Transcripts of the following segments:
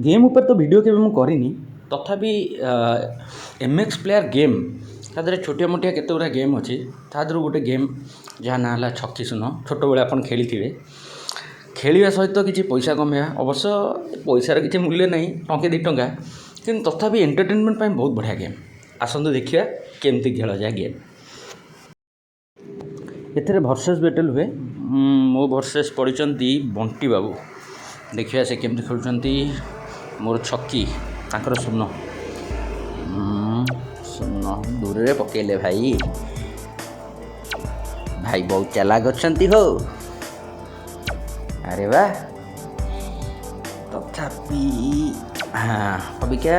Game ଉପରେ ତ video କେବେ ମୁଁ କରିନି, ତଥାପି ଏମ୍ ଏକ୍ସ ପ୍ଲେୟାର୍ ଗେମ୍, ତା ଦେହରେ ଛୋଟିଆ ମୋଟିଆ କେତେ ଗୁଡ଼ା ଗେମ୍ ଅଛି। ତା ଦେହରୁ ଗୋଟେ ଗେମ୍ ଯାହା ନାଁ ହେଲା ଛକି ଶୂନ। ଛୋଟବେଳେ ଆପଣ ଖେଳିଥିବେ। ଖେଳିବା ସହିତ କିଛି ପଇସା କମେଇବା, ଅବଶ୍ୟ ପଇସାର କିଛି ମୂଲ୍ୟ ନାହିଁ, ଟଙ୍କେ 2 ଟଙ୍କା, କିନ୍ତୁ ତଥାପି ଏଣ୍ଟରଟେନମେଣ୍ଟ ପାଇଁ ବହୁତ ବଢ଼ିଆ ଗେମ୍। ଆସନ୍ତୁ ଦେଖିବା କେମିତି ଖେଳାଯାଏ ଗେମ୍। ଏଥିରେ ଭର୍ସେସ୍ ବେଟେଲ୍ ହୁଏ। ମୋ ଭର୍ସେସ୍ ପଡ଼ିଛନ୍ତି ବଣ୍ଟି ବାବୁ। ଦେଖିବା ସେ କେମିତି ଖେଳୁଛନ୍ତି। ମୋର ଛକି, ତାଙ୍କର ଶୂନ। ଶୂନ ଦୂରରେ ପକେଇଲେ ଭାଇ। ଭାଇ ବହୁତ ଚାଲାକ ଅଛନ୍ତି ହୋ। ଆରେ ବା, ତଥାପି ହଁ, ଅବିକା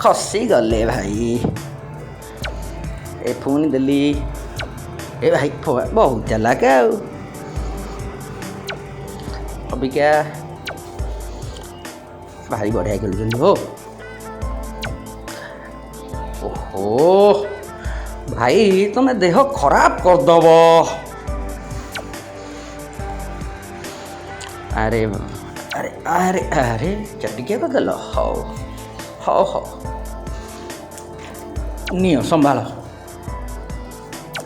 ଖସିଗଲେ ଭାଇ। ଏ ପୁଣି ଦେଲି। ଏ ଭାଇ ବହୁତ ଚାଲାକ। ଆଉ ଅବିକା ଭାରି ବଢ଼ିଆ ଖେଳୁଛନ୍ତି ହୋ। ଓହୋ ଭାଇ, ତମେ ଦେହ ଖରାପ କରିଦବ। ଆରେ ଆରେ ଆରେ ଆରେ, ଚାଟିକିଆ କରିଦେଲ। ହଉ ହଉ ହଉ, ନିଅ ସମ୍ଭାଳ।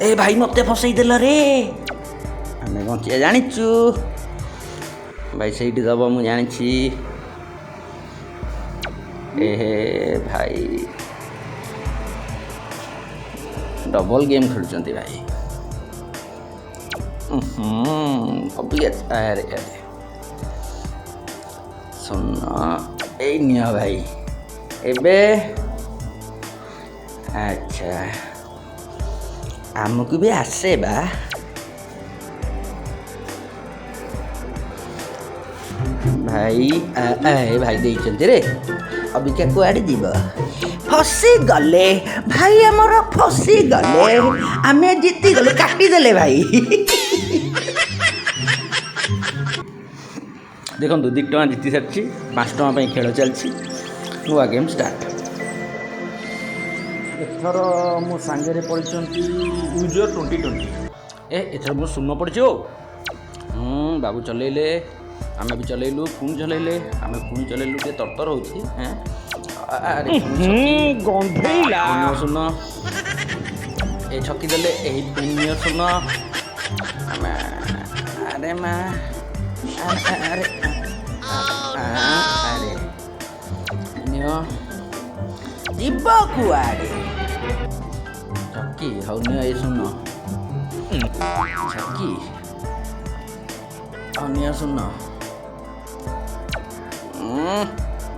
ଏ ଭାଇ, ମୋତେ ଫସେଇ ଦେଲ ରେ। ଆମେ ବଞ୍ଚିବା ଜାଣିଛୁ ଭାଇ, ସେଇଠି ଦବ ମୁଁ ଜାଣିଛି। ଏ ହେ ଭାଇ, ଡବଲ ଗେମ୍ ଖେଳୁଛନ୍ତି ଭାଇ। ଅବିକା ଆରେ ଆରେ, ଶୂନ, ଏଇ ନିଅ ଭାଇ ଏବେ। ଆଚ୍ଛା, ଆମକୁ ବି ଆସେ ବା ଭାଇ। ଏ ଭାଇ ଦେଇଛନ୍ତି ରେ। ଅବିକା କୁଆଡ଼େ ଯିବ? ଫସିଗଲେ ଭାଇ ଆମର, ଫସିଗଲେ। ଆମେ ଜିତିଗଲୁ, କାଟିଦେଲେ ଭାଇ। ଦେଖନ୍ତୁ, 2 ଟଙ୍କା ଜିତି ସାରିଛି, 5 ଟଙ୍କା ପାଇଁ ଖେଳ ଚାଲିଛି। ନୂଆ ଗେମ୍ ଷ୍ଟାର୍ଟ। ଏଥର ମୋ ସାଙ୍ଗରେ ପଡ଼ିଛନ୍ତି ୟୁଜର୍ 2020। ଏ ଏଥର ମୁଁ ଶୂନ ପଡ଼ିଛି। ଓ ବାବୁ ଚଲେଇଲେ, ଆମେ ବି ଚଲେଇଲୁ, ପୁଣି ଚଲେଇଲେ, ଆମେ ପୁଣି ଚଲେଇଲୁ। ଟିକେ ତରତର ହେଉଛି। ଆରେ ଗନ୍ଧେଇଲା। ଶୂନ, ଏ ଛକି ଦେଲେ। ଏହି ପୁଣି ନିଅ ଶୂନ। ଆମେ ଆରେ ମା, ଆରେ ଆରେ, ନିଅ, ଯିବ କୁଆଡ଼େ? ଛକି, ହଉ ନିଅ ଏ ଶୂନ। ଛକି, ହଉ ନିଅ ଶୂନ।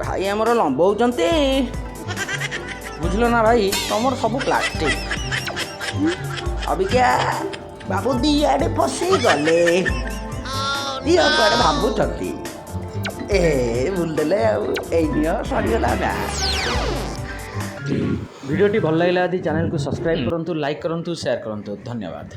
ଭାଇ ଆମର ଲମ୍ବଉଛନ୍ତି, ବୁଝିଲ ନା ଭାଇ, ତମର ସବୁ ପ୍ଲାଷ୍ଟିକ୍। ଅବିକା ବାବୁ ଦିଆଡ଼େ ଫସିଗଲେ। ଦିଅ କୁଆଡ଼େ ଭାବୁଛନ୍ତି? ଏ ଭୁଲ ଦେଲେ ଆଉ। ଏଇ ନିଅ, ସରିଗଲା ନା। ଭିଡ଼ିଓଟି ଭଲ ଲାଗିଲା ଯଦି ଚ୍ୟାନେଲକୁ ସବସ୍କ୍ରାଇବ୍ କରନ୍ତୁ, ଲାଇକ୍ କରନ୍ତୁ, ସେୟାର କରନ୍ତୁ। ଧନ୍ୟବାଦ।